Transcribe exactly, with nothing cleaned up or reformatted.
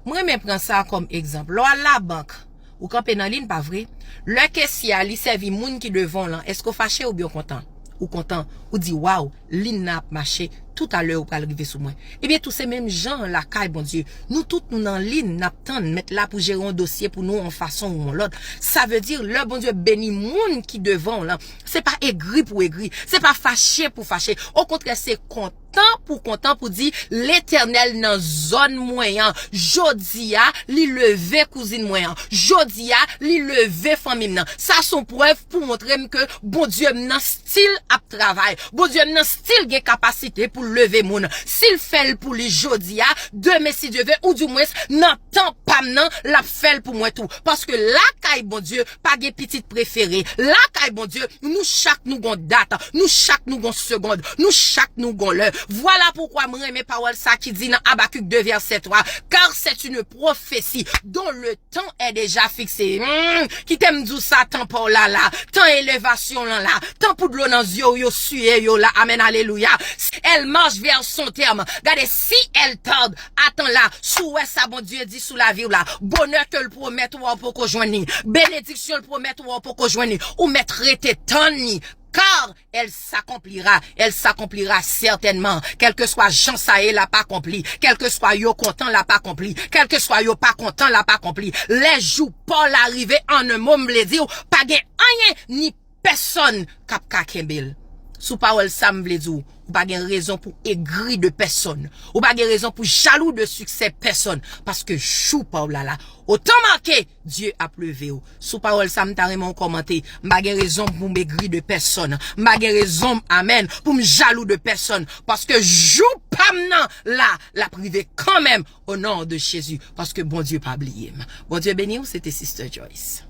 Mwen renmen pran sa kòm egzanp. Lè w al labank, ou kanpe nan lin, pa vre? Lè kesye a, li sèvi moun ki devan w lan, èske w fache oubyen w kontan? Ou kontan. Ou di, "Waw, lin nan ap mache, toutalè ou pral rive sou mwen." Ebyen, tou se menm jan an lakay Bondye. Nou tout nou nan lin, n ap tann Mèt la pou jere yon dosye pou nou, yon fason ou yon lòt. Sa vle di, lè Bondye beni moun ki devan w lan, se pa egri pou egri, se pa fache pou fache. Okontrè, se kontan pou kontan pou di, "Letènèl nan zòn mwen an, jodi a, li leve kouzin mwen an, jodi a, li leve fanmi m nan." Sa se yon prèv pou montre m ke Bondye m nan still ap travay. Bondye m nan still gen kapasite pou leve moun. Si l fè l pou li jodi a, demen, si Dye ve, ou dimwens nan tan pa m nan, l ap fè l pou mwen tou. Paske lakay Bondye, pa gen pitit prefere. Lakay Bondye, nou chak nou gon dat, nou chak nou gon segond, nou chak nou gon lè. Vwala poukwa mwen renmen pawòl sa ki di nan Abakik de vèsè twa, "Car c'est une prophétie dont le temps est déjà fixé." Hmm, kite m di w sa, tan pa w la la, tan elevasyon lan la, tan pou dlo nan zye w yo siye yo la. Amèn, alelouya. Elle marche vers son terme. Gade, si elle tarde, attends-la. Si w wè sa Bondye di sou lavi w la, bonè ke l pwomèt ou a, ou poko jwenn li. Benediksyon l pwomèt ou a, ou poko jwenn li. Ou mèt rete tann li. Car elle s'accomplira, elle s'accomplira certainement. Kèlkeswa jan sa ye, l ap akonpli. Kèlkeswa yo kontan, l ap akonpli. Kèlkeswa yo pa kontan, l ap akonpli. Lè jou pa w la rive, an en mo, m vle di w, pa gen anyen ni pèsonn k ap ka kenbe l. Sou pawòl sa, m vle di w, ou pa gen rezon pou egri de pèsonn. Ou pa gen rezon pou jalou de siksè pèsonn. Paske jou pa w la la. Otan make, Dye ap leve w. Sou pawòl sa, m ta renmen w kòmante. M pa gen rezon pou m egri de pèsonn. M pa gen rezon, amèn, pou m jalou de pèsonn. Paske jou pa m nan la, l ap rive kanmenm, o non de Jezi. Paske Bondye pa bliye m. Bondye beni w, se te Sister Joyce.